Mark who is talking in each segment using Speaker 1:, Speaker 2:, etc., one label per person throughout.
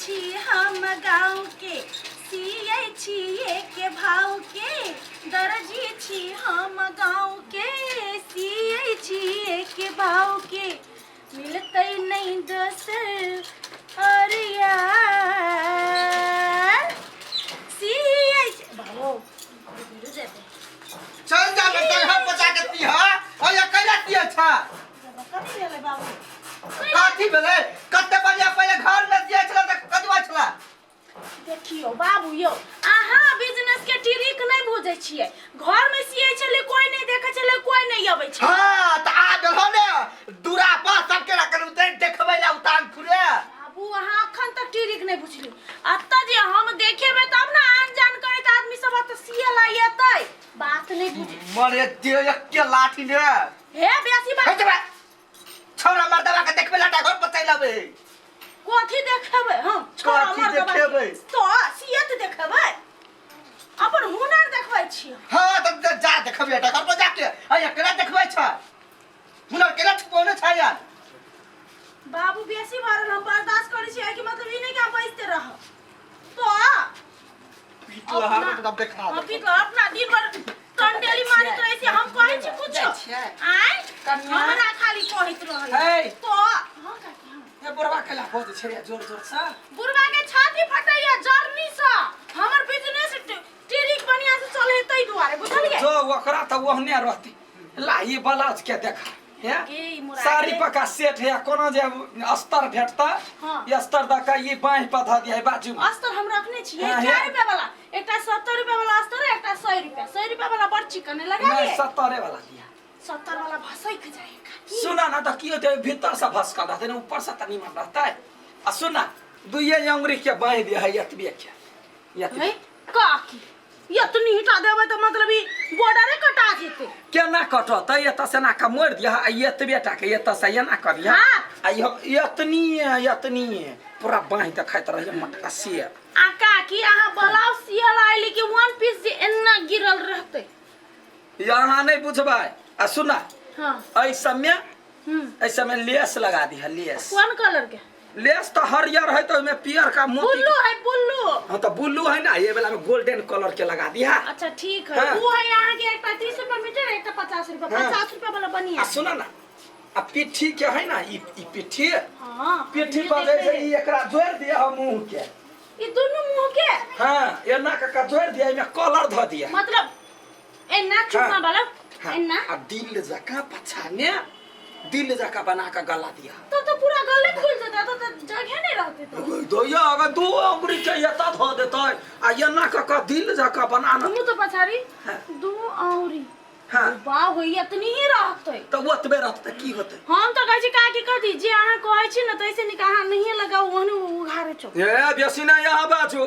Speaker 1: छी हम गाँव के, सियै छी एके भाव के। दर्जी छी हम गाँव के, सियै छी एके भाव के। मिलतै नहीं दोसर और यार, सियै छी। बाबू जेबै।
Speaker 2: चल जा ना तंग पचा के पी हा और ये कैला पिए छा?
Speaker 1: कथी भेलै बाबू?
Speaker 2: कथी भेलै? कते बढ़िया पहिले घर में दिए छला त कदवा छला।
Speaker 1: देखियो बाबू यौ, अहाँ बिजनेस के ट्रिक नहीं बुझै छियै। घर में सियै छलै, कोई नहीं देखै छलै, कोई नहीं अबै छै।
Speaker 2: हां, त आ गेलो ने दूरा पर सबके रखल उते देखबै ला उतान खुरे।
Speaker 1: बाबू, अहाँ अखन तक ट्रिक नहीं बुझली। अतऽ जे हम देखेबै तब ने आन जान करैत आदमी सब अतऽ सियै ला एतै। बात नहीं बुझ।
Speaker 2: मरे दे एक लाठी ने।
Speaker 1: हे बेसी बात।
Speaker 2: हे जबा छौरा मर्दवा के देखबै ला घर पर चलि अबै।
Speaker 1: कथी देखेबै हम छोरा
Speaker 2: कथी
Speaker 1: मर्दवा के?
Speaker 2: देखेबै?
Speaker 1: तो सियत देखबै, अपन हुनर देखबै छी।
Speaker 2: हाँ त जा देखबै घर पर जाके। आ एकरा देखबै छ, हुनर केना छुपौने छ यार?
Speaker 1: बाबू, बेसी भरल हम बर्दाश्त करै छी, एहिके मतलब ई नहीं कि हम बैसते रहब। तो
Speaker 2: पीट लहा के तब देखा।
Speaker 1: हाँ, पीट लहा। अपना दिन भर टंडेली मारैत रहै छी, हम कहै छी कुछो?
Speaker 3: जाइ छियै।
Speaker 1: आँय?
Speaker 3: कनिया।
Speaker 1: हमरा खाली कहैत रहै।
Speaker 3: हे।
Speaker 1: तो हाँ काकी, हाँ।
Speaker 3: ए बुढ़वा कैला बजै छै रे जोर जोर से?
Speaker 1: बुढ़वा के छाती फटैया जर्नी से। हमर बिजनेस टिरिक बढ़िया से चले तै दुआरे, बुझलियै?
Speaker 3: जो ओकरा तऽ ओहने रहती। ला ई ब्लाउज के देखा हे।
Speaker 1: गे, ई मुरा
Speaker 3: साड़ी
Speaker 1: के।
Speaker 3: पका सेट है, कोनो जे अस्तर भेटता।
Speaker 1: हाँ।
Speaker 3: ई अस्तर दऽ के ई बाँहि पर धऽ दिया बाजू में।
Speaker 1: अस्तर हम रखने छियै।
Speaker 3: हाँ,
Speaker 1: कै
Speaker 3: हे।
Speaker 1: रुपया वाला? एकटा 70 रुपया वाला अस्तर है, एकटा 100 रुपया। 100 रुपया वाला बड़ चिकन है, लगा
Speaker 3: नहीं
Speaker 1: लिए।
Speaker 3: 70 वाला लिया।
Speaker 1: 70 वाला भसक जाए काकी।
Speaker 3: सुना ना, तो की होते भीतर से भसकल रहते ना, ऊपर से तनी मन रहता है। आ सुना, दुइये अंगुरी के बाँहि दिया है, एतबे के, एतबे।
Speaker 1: है काकी, एतनी हिटा देबै तऽ मतलब ई बॉर्डरे कटा जेतै।
Speaker 3: केना कटतै? एतऽ से एना कऽ मोड़ि दिअ आ एतबे टा के एतऽ से एना कऽ दिअ।
Speaker 1: हाँ।
Speaker 3: आ इहो एतनी एतनी पूरा बाँहि देखैत रहैए मटका से।
Speaker 1: आ काकी, अहाँ ब्लाउज सियल आइली कि वन पीस जे एना गिरल रहतै?
Speaker 3: यहाँ नहि बुझबै। आ सुना।
Speaker 1: हाँ।
Speaker 3: एहि सबमे एहि सबमे लेस लगा दिह, लेस।
Speaker 1: कोन कलर के?
Speaker 3: लेस तो हरियर है तो ओहिमे पियर का मोती।
Speaker 1: बुल्लू है, बुल्लू।
Speaker 3: हाँ तो बुल्लू है ना, ये वाला में गोल्डन कलर के लगा दिया।
Speaker 1: अच्छा ठीक है।
Speaker 3: हाँ।
Speaker 1: वो है यहाँ के एकटा 30 रुपया मीटर, एकटा 50 रुपया।
Speaker 3: हाँ।
Speaker 1: 50 रुपया वाला बढ़िया।
Speaker 3: आ सुना ना, आ पिट्ठी के है ना, ई पिट्ठी।
Speaker 1: हाँ।
Speaker 3: पिट्ठी
Speaker 1: ये
Speaker 3: पर
Speaker 1: देखे
Speaker 3: जैसे ई एकरा जोड़ दिया हम मुंह के।
Speaker 1: ये दोनों मुंह के?
Speaker 3: हाँ, एना के का जोड़ दिया, एमे कलर ध दिया।
Speaker 1: मतलब एना चुमा
Speaker 3: हाँ।
Speaker 1: वाला?
Speaker 3: हाँ।
Speaker 1: एना।
Speaker 3: आ दिल जका पछाने दिल जका बना के गला दिया।
Speaker 1: तो पूरा गले खुल जाता, तो जगह नहीं रहते तो।
Speaker 3: दोया अगर दो अंगुरी के एता धो देतै आ एना क क दिल जका बना न।
Speaker 1: मुंह तो पछाड़ी।
Speaker 3: हाँ।
Speaker 1: दो औरी।
Speaker 3: हाँ।
Speaker 1: वाह, होई इतनी ही रहते।
Speaker 3: तो ओतबे रहतै, की होतै?
Speaker 1: हम तो कहै छी काकी कथी जे अहाँ कहै छी ने, तैसे नीक अहाँ नहिए लगाउ, ओहने उघारे चौ।
Speaker 3: ए बेसी नहि यहाँ बाजू,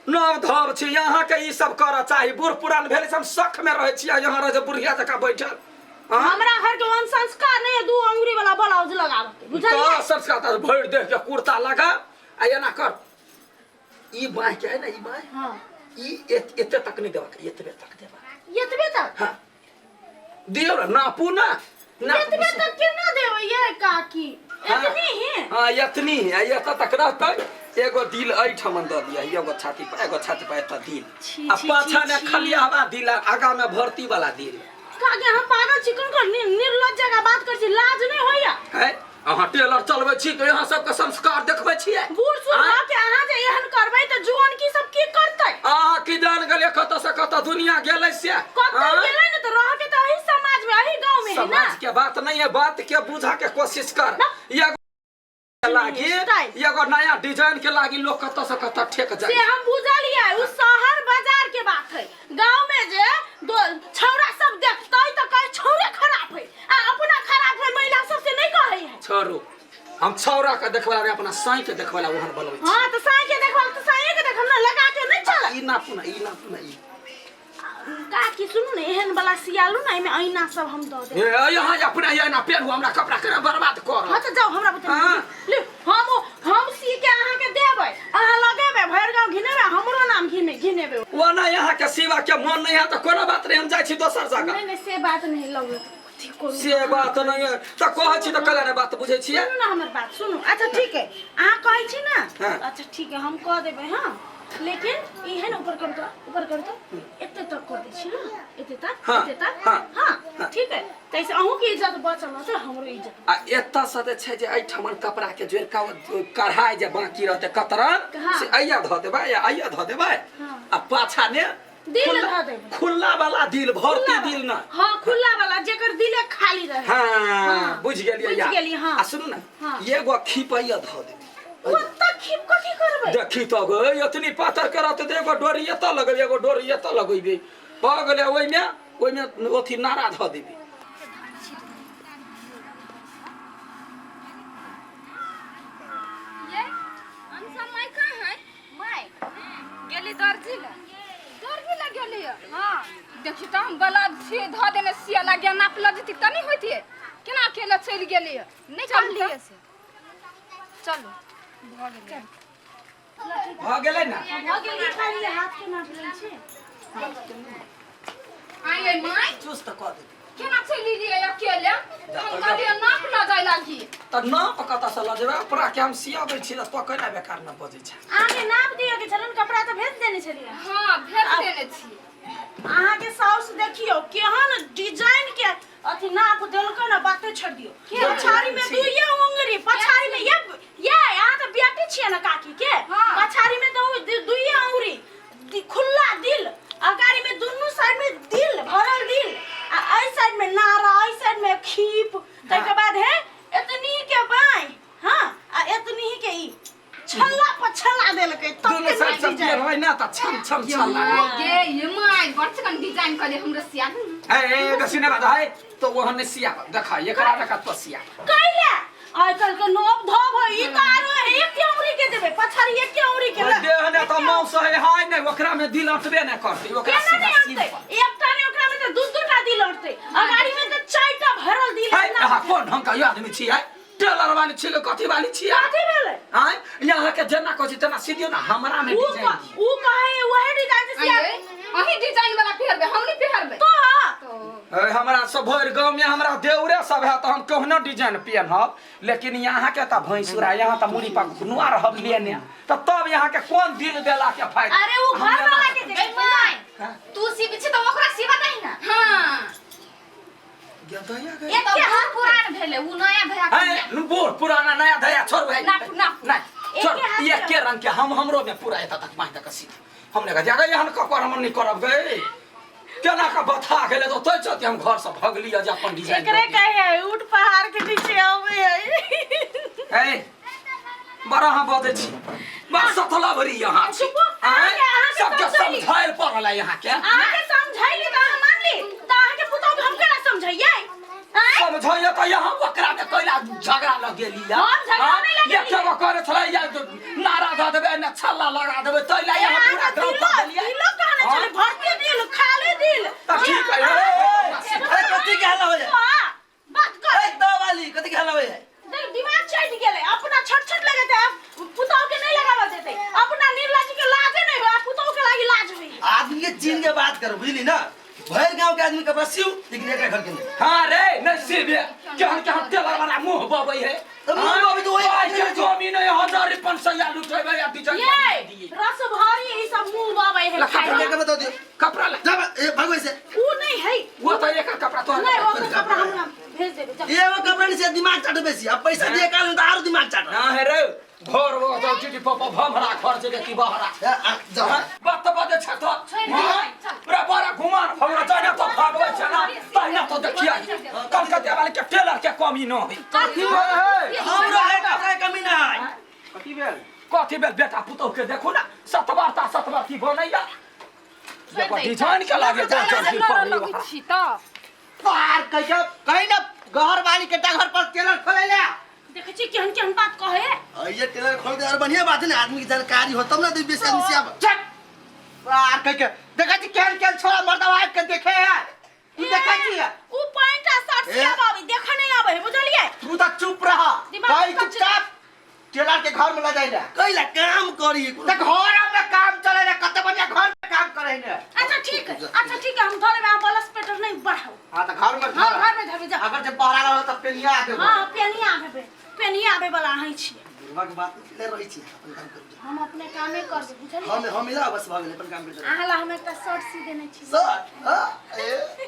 Speaker 3: नव धव छी यहाँ के, ई सब करऽ चाही। बूढ़ पुरान भेल हम शख में रहै छी, यहाँ रहै छै बुढ़िया जकाँ बैठल। हाँ?
Speaker 1: हमरा घर के ओहन संस्कार नहीं है दू अंगुरी वाला ब्लाउज लगाबे के, बुझलियै?
Speaker 3: तऽ संस्कार तऽ भरि देह के कुर्ता लगा आ एना कर। ई बाँहि के है ना, ई बाँहि।
Speaker 1: हाँ।
Speaker 3: ई एते तक नहीं देबाक, एतबे तक देबाक।
Speaker 1: एतबे तक?
Speaker 3: हाँ, दियौ ना, नापू ना, नापू।
Speaker 1: एतबे तक केना देबै ये काकी?
Speaker 3: हाँ।
Speaker 1: एतनी ही?
Speaker 3: हाँ, एतनी ही। आ एतऽ तक रहतै, एगो दिल एहिठाम दऽ दिअ, एगो छाती पर, एगो छाती पर एतऽ दिल।
Speaker 1: छी,
Speaker 3: आ
Speaker 1: छी,
Speaker 3: पाछा
Speaker 1: छी,
Speaker 3: ने
Speaker 1: छी।
Speaker 3: खलियावा दिल आ आगा में भर्ती वाला दिल।
Speaker 1: काकी, हम पागल छी? कोन कोन निर्लज्ज जगह बात करै छी, लाज नहीं होइया?
Speaker 3: है, अहाँ टेलर चलबै छी तऽ अहाँ सबके संस्कार देखबै छियै?
Speaker 1: बूढ़ सूढ़
Speaker 3: आँय?
Speaker 1: भऽ के अहाँ जे एहन करबै तऽ जुआन की सब की करतै?
Speaker 3: अहाँ की जान गेलियै कतऽ से कतऽ दुनिया गेलै से?
Speaker 1: कतऽ
Speaker 3: आँय?
Speaker 1: गेलै ने तऽ रहके तऽ एही समाज में, एही गाँव में है ना।
Speaker 3: समाज के बात नहीं है, बात के बुझा के कोशिश कर।
Speaker 1: ना।
Speaker 3: एगो लागी
Speaker 1: स्टाइल।
Speaker 3: एगो नया डिजाइन के लागी लोग कतऽ से कतऽ ठेक
Speaker 1: से
Speaker 3: जाय।
Speaker 1: हम बुझलियै, उ शहर बाजार के बात है। गांव में जे दो छौड़ा सब देखतै तऽ कहे छौड़े खराब है आ अपना खराब है, महिला सब से नहीं कहै है।
Speaker 3: छोड़ू, हम छौड़ा के देखबै ला, अपना साई के देखबै ला ओहन बनबै छी।
Speaker 1: हाँ तऽ साई के देखब तऽ साई के देखब ना, लगा के नहीं चलत।
Speaker 3: ई नापू ना, ई नापू ना, ई।
Speaker 1: काकी सुनू ने, एहन वाला सियालू ना, एहिमे ऐना सब हम दऽ देब।
Speaker 3: ए यहाँ अपना ये ना पेनू, हमरा कपड़ा के बर्बाद कर।
Speaker 1: हाँ तऽ जाउ, हमरा बता।
Speaker 3: हाँ।
Speaker 1: ले, हम सी के अहाँ के देबै, अहाँ लगेबै, भरि गाँव घिनेबै, हमरो नाम घिनेबै।
Speaker 3: ओना यहाँ के सिवा के मन नहीं है तऽ कोनो बात नहीं, हम जाइ छी। छी दोसर जगह।
Speaker 1: नहीं नहीं से बात नहीं लगत कथी करू।
Speaker 3: से बात नहीं है तऽ कहै छी तऽ कला ने बात बुझै छियै।
Speaker 1: सुनू ना हमर बात सुनू। अच्छा ठीक है अहाँ कहै छी ना।
Speaker 3: हाँ।
Speaker 1: अच्छा ठीक है हम कह देबै हाँ, लेकिन एहन ऊपर कर दो, ऊपर कर दो, एते तक कर दै छी ना, एते तक।
Speaker 3: हाँ,
Speaker 1: एते तक।
Speaker 3: हाँ,
Speaker 1: हाँ
Speaker 3: हाँ।
Speaker 1: ठीक है तैसे अहूँ के इज्जत बचल रहतै हमरो इज्जत।
Speaker 3: आ एतऽ से जे छै जे एहिठमन कपड़ा के जोड़ि कऽ कढ़ाइ जे बाकी रहतै कतरन
Speaker 1: हाँ।
Speaker 3: से अइया धऽ देबै या अइया धऽ देबै।
Speaker 1: हाँ।
Speaker 3: आ पाछा ने
Speaker 1: दिल
Speaker 3: खुल्ला-
Speaker 1: धऽ देबै।
Speaker 3: खुल्ला वाला दिल भरती दिल ना।
Speaker 1: हाँ खुला वाला जेकर दिले खाली रहे।
Speaker 3: हाँ
Speaker 1: हाँ,
Speaker 3: बुझि गेलियै
Speaker 1: बुझि
Speaker 3: या।
Speaker 1: गेलियै, हाँ।
Speaker 3: आ सुनू ने
Speaker 1: हाँ।
Speaker 3: एगो खिपैया धऽ देबै।
Speaker 1: ओतऽ खिप कथी करबै?
Speaker 3: देखी तऽ गै एतनी पातर के रहतै तऽ एगो डोरी एतऽ लगेबै एगो डोरी एतऽ लगेबै भऽ गेलै। ओहिमे ओहिमे अथी नारा धऽ देबै।
Speaker 4: ये अंशा माय कहाँ है?
Speaker 5: My
Speaker 4: गेली दर्जी लग। दर्जी लग गेली है? हाँ देखी तऽ हम बला छी धऽ देने सिया लागे नाप लऽ जेती तऽ नहि होइतियै, केना अकेले चलि गेली है?
Speaker 5: नहीं
Speaker 4: चल
Speaker 5: कहलियै
Speaker 4: तऽ।
Speaker 5: से चलू भऽ गेलै।
Speaker 3: भऽ गेलै ने?
Speaker 1: भऽ गेल। ई खाली हाथ के नाप लै छै।
Speaker 4: आइ my
Speaker 2: चुस्त कऽ देबै।
Speaker 4: केना चलि एलियै अकेले? हम कहलियै नाप लऽ जाय लागी।
Speaker 3: तऽ नाप कतऽ से लऽ जेबै? ओकरा के हम सियाबै छी तऽ तो केना बेकार ने बजै छै।
Speaker 1: अहाँके नाप दिअ के छलन कपड़ा तऽ भेज देने छलियै।
Speaker 4: हाँ भेज देने छी।
Speaker 1: अहाँके साउस देखियौ केहन डिजाइन के अथी नाप देलकै ने, बाते छोड़ दियौ। पछाड़ी में दुइये उंगरी, पछाड़ी में ये ये अहाँ तऽ बेटी छियै ने काकी के।
Speaker 4: हाँ।
Speaker 1: पछाड़ी में तऽ दुइये उंगरी, खुला दिल, अगाड़ी में दुनू साइड में दिल भरल दिल, आ एहि साइड में नारा, एहि साइड में खीप, ताहिके बाद है एतनी के बाई, हाँ आ एतनी के ई छल्ला पर छल्ला देलकै तब
Speaker 3: दुनू
Speaker 1: के
Speaker 3: साइड से
Speaker 1: डिजाइन।
Speaker 3: रहै ने तऽ छम छम छल्ला।
Speaker 4: गे ये my बड़ चिकन डिजाइन कले हमरो सिया दू ने।
Speaker 3: ए ए बेसी नहि बात है तो ओहन नहि सियाब। देखा एकरा देखा तो सियाब।
Speaker 1: कैला आइ काल्हि के नव धव है ई तऽ आरो एक के उंगली के देबै पछाड़ी एक के उंगली के।
Speaker 3: देह ने तऽ मांस है हाय नहि ओकरा में दिल अटबे नहि करतै ओकरा।
Speaker 1: केना
Speaker 3: सीधा
Speaker 1: नहि अटतै?
Speaker 3: सिंपल।
Speaker 1: एकटा ने ओकरा में तऽ दू दू टा दिल अटतै, अगाड़ी में तऽ चारिटा भरल दिल।
Speaker 3: है अहाँ कोन ढंग के आदमी छियै? टेलर वाली छियै कथी वाली छियै?
Speaker 1: कथी भेलै?
Speaker 3: आँय यहाँ के जेना कहै छी तेना सीधियौ ने हमरा में
Speaker 1: ऊ
Speaker 3: डिजाइन दियौ।
Speaker 1: ऊ कहै वही डिजाइन से सिया।
Speaker 4: आइये अही डिजाइन वाला पहिरबै हम नहि पहिरबै
Speaker 1: तो
Speaker 4: तो।
Speaker 3: ए, हमरा सब भरि गाँव में हमरा देउरे सब है तऽ हम केहनो डिजाइन पेनहब, लेकिन यहाँ के तऽ भैंसुरा यहाँ तऽ मुड़ी पर नुआ रहब लेने तऽ तब यहाँ के कोन दिल देला के फायदा?
Speaker 1: अरे ऊ
Speaker 3: हम
Speaker 1: घर
Speaker 3: लेना
Speaker 1: वाला के
Speaker 5: ए
Speaker 1: देखै
Speaker 5: my
Speaker 3: हाँ?
Speaker 5: तू सिबी छी तऽ ओकरा सिबा दही ना।
Speaker 4: हाँ
Speaker 3: गया गया।
Speaker 1: एक
Speaker 5: तऽ
Speaker 1: के
Speaker 5: बूढ़
Speaker 1: हाथ
Speaker 5: पुरान भेलै उ नया भया
Speaker 3: है नु बूढ़ पुराना नया धया छोड़ भाई।
Speaker 4: नापू, नापू।
Speaker 3: नहीं छोड़
Speaker 1: एके हाथ
Speaker 3: ये के रंग के हम हमरो में पूरा एता तक माइ तक सीख हमने कहा जागा यहाँ ककर हम नहीं करब गए केना का बथा गेले तो तै चलते हम घर से भगली जे अपन डिजाइन
Speaker 1: एकरे कहे है ऊँट पहाड़ के नीचे आवे है।
Speaker 3: ए बड़ा अहाँ बजै छी बड़ सतला भरी यहाँ छी।
Speaker 1: चुप,
Speaker 3: आँय?
Speaker 1: अहाँके
Speaker 3: सबके
Speaker 1: समझैली।
Speaker 3: समझायल पड़ल है यहाँ के।
Speaker 1: अहाँके समझैली तऽ अहाँ मानली तऽ अहाँके पुतोहु के हम केना समझैयै? आँय?
Speaker 3: समझैया तऽ यहाँ ओकरा में कैला झगड़ा लग गेली या।
Speaker 1: हम झगड़ा नहि लगेलियै।
Speaker 3: एके गो करे छलै या नारा दऽ देबै ने छल्ला लगा देबै तै ला यहाँ पूरा
Speaker 1: अहाँके
Speaker 3: गाँव
Speaker 1: दिलो
Speaker 3: कऽ देलियै।
Speaker 1: दिलो कहने
Speaker 3: हाँ?
Speaker 1: छलै भरती दिल खाली दिल।
Speaker 3: तऽ ठीक है ए,
Speaker 2: अरे कथी के हल्ला हो जाए?
Speaker 1: हाँ, बात कर।
Speaker 2: ए दवाली कथी के हल्ला हो जाए?
Speaker 1: देख, दिमाग चढ़ गेलै अपना छोट छोट लगेतै अब पुतोहु के नहीं लगावा देतै। अपना निर्लज के लाजे नहीं होय पुतोहु के लागी लाज होई।
Speaker 2: आदमी के चीन के बात करो बुझली ना, भर गांव के आदमी कपड़ा सिउ लेकिन एकरा घर के नहीं।
Speaker 3: हाँ रे नहीं सिबे केहन केहन टेलर वाला मुंह बबै है।
Speaker 2: तऽ मुँह बबै तऽ ओही
Speaker 3: पाइ के जमीन है हजार पंसैया लुटेबै या डिजाइन
Speaker 1: ये
Speaker 3: बना दियै।
Speaker 1: रस भरी ई सब मुंह बाबै है
Speaker 3: ला,
Speaker 1: खाय
Speaker 3: कपड़ा
Speaker 1: ला।
Speaker 2: कपड़ा बता दियो।
Speaker 3: कपड़ा ला।
Speaker 2: जा ए भागो से।
Speaker 1: ऊ नहीं है।
Speaker 3: वो तो एक कपड़ा तो
Speaker 1: नहीं वो कपड़ा हमरा भेज देबे जा।
Speaker 2: ये वो कपड़ा नहीं से दिमाग चाटे बेसी, अब पैसा दिए काल में तो आरो दिमाग चाटे।
Speaker 3: ना है रे घर वो तो चिटी पप्पा भमरा घर से देखी बहरा।
Speaker 2: ए, आ, जाओ।
Speaker 3: बात तो बजे छ तो
Speaker 4: छोड़ि दे, चल।
Speaker 3: पूरा बड़ा घुमान हमरा जाने तो भागबै छै ना तहिना तो देखिया कलकत्ता वाले के टेलर के कमी न है।
Speaker 2: कथी
Speaker 3: है
Speaker 2: हमरो है कपड़ा के कमी ना है।
Speaker 3: कथी भेल कथी भेल बेटा पुतोह के देखू ना सतवारता सतवारती बनैया देखो डिजाइन के लागे
Speaker 4: लड़ऽ
Speaker 3: चल चल
Speaker 4: लगै छी तऽ
Speaker 2: पार कह कहीं ना घर वाली के घर पर टेलर खोले ले।
Speaker 1: देखै छी केहन केहन बात कहे।
Speaker 2: ये टेलर खोल दे और बढ़िया बात है ना, आदमी की जानकारी हो तब ना दे बेसी आदमी से आब। चल पार कह के देखै छी केहन केहन छोरा मर्दवा आबि के देखे है। तू देखै छी?
Speaker 1: ऊ पैंट आ शर्ट
Speaker 2: ए?
Speaker 1: सियाब आबै देखे नहीं आबै है बुझलियै?
Speaker 2: तू तो चुप रह,
Speaker 1: दिमाग
Speaker 2: कहीं
Speaker 1: कच्चे-
Speaker 2: चुपचाप टेलर के घर में ल जाइला। कैला काम करी? त घर में काम चले रे, कते बढ़िया घर में काम करे। रही ने।
Speaker 1: अच्छा ठीक है, अच्छा ठीक है, हम धरे में बलस पेटर नहीं बढ़ाओ।
Speaker 2: हां त घर में।
Speaker 1: हां, घर में धरबे जा।
Speaker 2: अगर जब बहरा रहल त पेनिया देबो।
Speaker 1: हां, पेनिया आबे, पेनिया आबे वाला अहीं छियै।
Speaker 2: बुढ़वा के बात ले रहै छी, अपन काम करू।
Speaker 1: हम अपने कामे करबै, बुझलियै?
Speaker 2: हम हम मिला बस भऽ गेलै, अपन काम कर।
Speaker 1: अहाँ ला हम एकटा शर्ट सी देने छी।
Speaker 2: शर्ट? हां, ए।